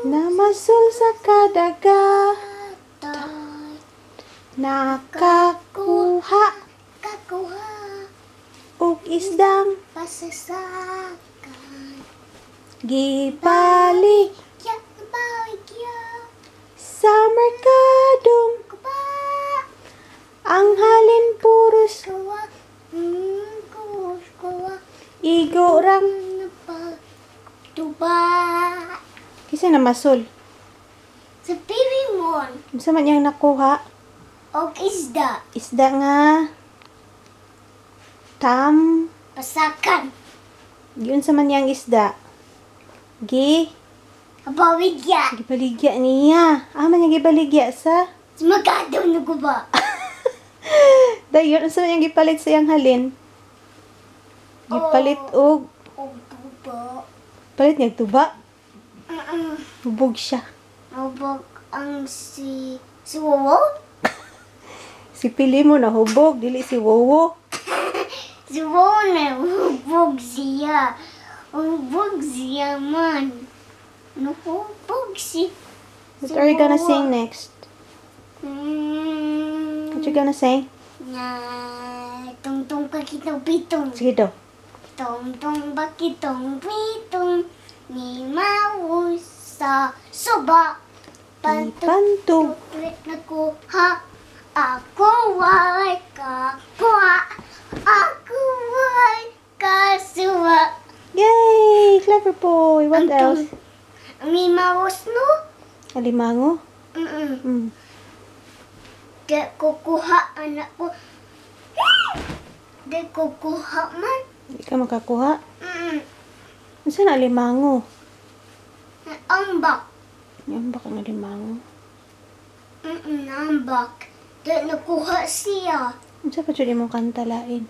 Namasol sa kadaga. Tay. Nakakuha Kakuha. og isdang Pasasakan. gibalik Ya, baligya. Sa merkadong Kuba. Ang halin puros Kuha. Kuha. Kuha. Igo rang Napa. Tuba. Kinsa namasol? Sa Pilimon. Unsa man iyang nakuha? Og isda. Isda nga tam Pasakan. Giunsa man niyang isda? Gi Baligya. Gibaligya niya. Ah, man niya gibaligya sa Sa merkado na guba. Dayon, unsa man niyang gipalit sa iyang halin? Gipalit og Og tuba. Palit niya og tuba. Hubog siya. Hubog ang si Wowo? Si Pilimon na hubog, dili si Wowo. Si Wowo na hubog siya. Hubog siya man. Nahubog si What are you gonna sing next? What you gonna sing? Na tungtong pakitong pitong. Sige daw. Tungtong bakitong pitong ni sa suba. Pantog. Nakuha. Ako way kakuha. Ako way kasuwa. Yay! Clever boy. What Ang else? Ang limawos, no? Alimango? Mm-mm. Di Di ko kuha, anak ko. Di ko kuha man. Ka makakuha? Mm-mm. Unsa na alimango? Ambak. Yan ba kang alimango? Ambak. Di nakuha siya. Unsa pa jud imong kanta lain?